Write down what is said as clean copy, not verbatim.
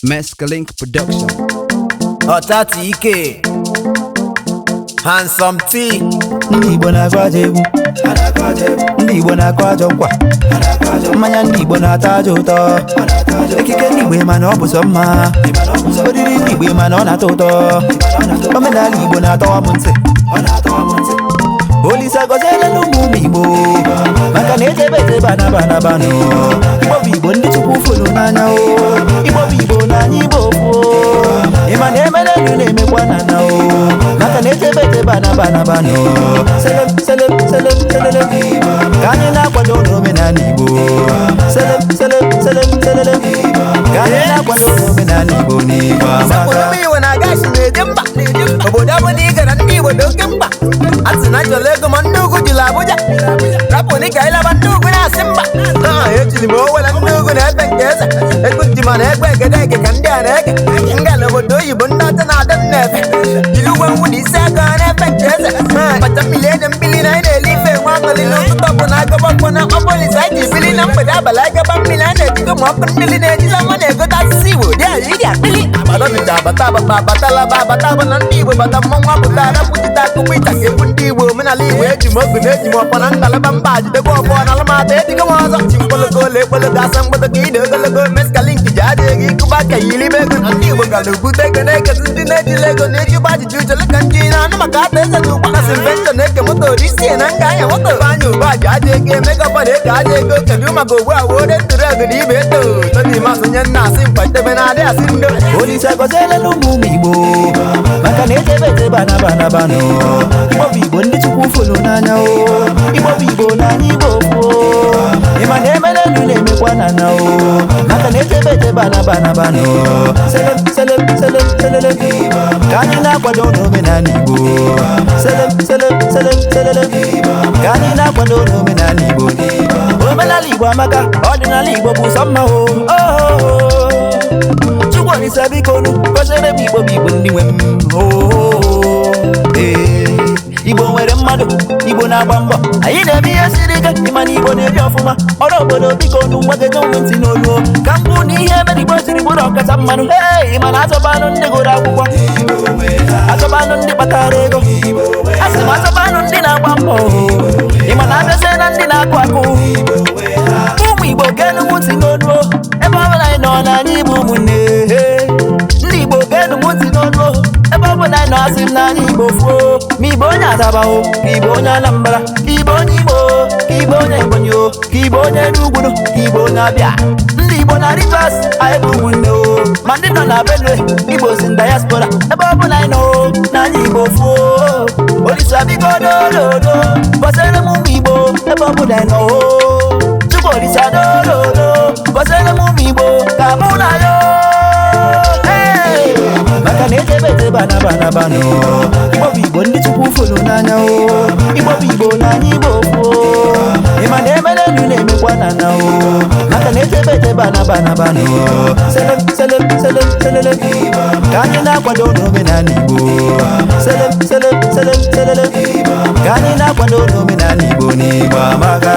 Mescalink Production. Ọtati Ike, Handsome T. Ndị Igbo na-akụ ajọ egwu, ndị Igbo na-akụ ajọ nkwa, mmanya ndị Igbo na-atọ ajọ ụtọ, ekike ndị Igbo mana ọ bụ sọ mma, oriri ndị Igbo mana ọ na-atọ ụtọ, omenala Igbo na-atọwa m ntị. Olise gọziela n'ụmụ ụmụ Igbo maka na echebe echebe anaba anabanụ. Igbo bụ Igbo ndị Chukwu fụrụ n'anya o, Igbo bụ Igbo n'anya Igbo kwuo. Ịma na emere elu na-emekwa na na o, maka na echebe echebe anaba anabanụ. Selem selem selem selelem, ka anyị na-akwado n'omenala Igbo. Selem selem selem selelem, ka anyị na-akwado n'omenala Igbo n'Igbo Sapụrụ amaka. m iwe na gashi na-eje mba. Obodo ọ bụla ị gara, ndị Igbo dị oke mkpa. A sị na chọrọ ego ma ndị ugwu jụrụ Abuja. Rapụ ka ịlaba, ndị ugwu na-asị mba. Ha ejiri m owela ndị ugwu na-efe nke eze. Egwu ji ma na egbe egede ege ka ndị a na-ege. Nga n'obodo oyibo, ndị ọcha na-adị m na-efe. Jiri uwe mwụ na isi aka ha na-efe nke eze. Kpacha mmiri ede mmiri na anyị na-eli ife nwe aṅụrị n'ụtụtụ ọbụ na agaba ọkpọ na akpọpọlisi anyị ji bili na mgbede abalị agaba mmiri a na-ejigo ma ọkụ mmiri na-ejila nwa na-egote asụsụ Igbo dị ala ịdị akpịlị abata abata abata abatalaba abata abụ na ndị Igbo bata mmọnwụ apụta arapụjite akụkọ ịchaka egwu ndị Igbo omenala Igbo eji m ogu na eji m ọkpọ na ngalaba mba jidekwa ọfọ na alụmata ejigo m ọzọ chi mkpologo ole ekpologo asa mgbodo ka ide ogologo meskalink ji adị ego ịkụba aka ya ilibe ego na ndị Igbo gara ubute ego na-ekezi ndị na-ejila ego na-ejikwa ajụjụ uchele ka ndị na-anụ maka ata eze na ụgbọ kasị mfe na-eke moto isi na nga anya moto anya ugbu a ji aja ego emega ọfọdụ eke aja ego. Kedu maka ugbu a wee ntụrụ ego na ibe eto toni masị nye nna asị mkpa na-adị asị ndo. Olise gọziela n'ụmụ ụmụ Igbo maka na echebe echebe anaba anabanụ. Igbo bụ Igbo ndị Chukwu fụrụ n'anya o, Igbo bụ Igbo n'anya Igbo kwuo. Ịma na emere elu na-emekwa na na o, maka na echebe echebe anaba anabanụ. Selem selem selem selelem, ka anyị na-akwado n'omenala Igbo. Selem selem selem selelem, ka anyị na-akwado n'omenala Igbo. Omenala Igbo amaka, ọdịnala Igbo bụ sọ mma o, oh. Chukwu Olise biko nu gọziere m Igbo bụ Igbo ndị nwe m oo. Ee, Igbo nwere mmadụ, Igbo na-agba mbọ, anyị na-eme ihe siri ike. Ịma na Igbo na-ebi ọfụma ọrụ obodo. Biko nu nwageje ụmụ ntị n'olu o, ka m kwụ na ihe mere Igbo jiri bụrụ ọkacha mmanụ. Ee, ịma na achọbanụ ndị gụrụ akwụkwọ, achọbanụ ndị kpatara ego, asị m achọbanụ ndị na-agba mbọ. Ịma na abịazie na ndị na-akụ akụ. Ụmụ Igbo geenụ m ntị n'olu o, ebe ọ bụla anyị nọ n'anya Igbo ụmụnne. Ndị Igbo geenụ m ntị n'olu o, ebe ọ bụla anyị nọ asị m n'anya Igbo fuo. Ma Igbo onye Asaba o, ka Igbo onye Anambra, ka Igbo onye Igbo, ka Igbo onye Ebonyi o, ka Igbo onye Enugu, ka Igbo onye Abịa, ndị Igbo na Rivers, anyị bụ ụmụnne o. Ma ndị nọ na Benue, Igbo si diaspora, ebe ọ bụla anyị nọ o, n'anya Igbo fuo. Olisa biko dododo gọziere m ụmụ Igbo ebe ọ bụla anyị nọ o. Chukwu Olisa dododo gọziere m ụmụ Igbo ka mụ na ya. Hey! Maka na echebe echebe anaba anabanụ. Igbo bụ Igbo ndị Chukwu fụrụ n'anya o, Igbo bụ Igbo n'anya Igbo kwuo. Ịma na emere elu na-emekwa na na o, maka na echebe echebe anaba anabanụ. Selem selem selem selelem, ka anyị na-akwado n'omenala Igbo. Selem selem selem selelem, ka anyị na-akwado n'omenala Igbo n'Igbo amaka.